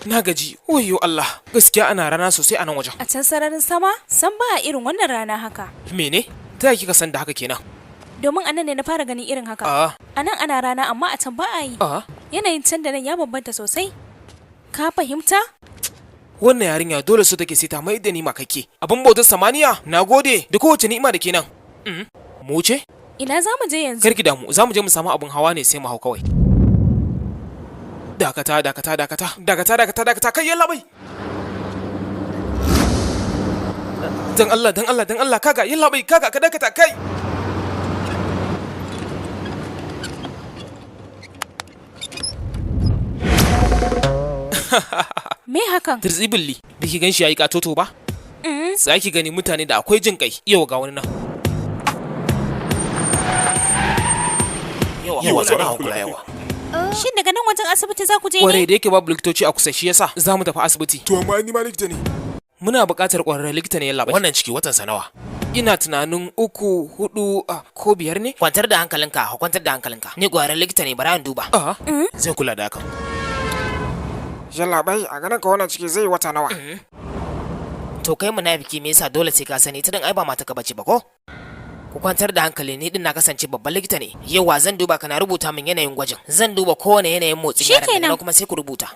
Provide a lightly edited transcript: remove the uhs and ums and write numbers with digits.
Na gaji. Wayyo Allah. Gaskiya ana rana sosai a nan wajen. A can sararin sama, san ba a irin wannan rana haka. Mene? Ta yaya kika san da haka kenan? Domin anan ne na fara ganin irin haka. A nan ana rana, amma a can ba a yi. Yanayin can da nan ya bambanta sosai. Ka fahimta? Wannan yarinya dole so take sai ta mai da ni makakke. Abin bautar samaniya. Na gode da kowace ni'ima da ke nan. Mu ce? Ina za mu je yanzu? Karki damu, za mu je mu samu abin hawa ne sai mu hau kawai. Dakata, dakata, dakata, dakata, dakata, dakata, kai, yallabai. Dan Allah, dan Allah, dan Allah, kaga, yallabai, kaga, ka dakata, kai. Me hakan? Tirtsibilli, biki gan shi yayi katoto ba? Za ki gani mutane da akwai jin kai. Yau ga wani nan. Yawa, Yawa, zauna zauna kula yawa. Shin daga nan wajen asibiti za ku je Kwarai ne? da yake babu likitoci a kusa, shi yasa za mu tafi asibiti. To amma ni ma likita ne. Muna buƙatar ƙwararren likita ne, yallabai. Wannan ciki watan sa nawa? Ina tunanin uku, hudu, ko biyar ne? Kwantar da hankalinka, kwantar da hankalinka. Ni ƙwararren likita ne, bara in duba. Zai kula da hakan. Yallabai, a ganin ka wannan ciki zai yi wata nawa? To kai munafiki, me yasa dole sai ka sani? Ita din ai ba mata ka bace ba ko? Ku kwantar da hankali, ni din na kasance babban likita ne. Yawa, zan duba, kana rubuta min yanayin gwajin. Zan duba kowane yanayin motsin yaron, daga Shikenan. nan kuma sai ku rubuta.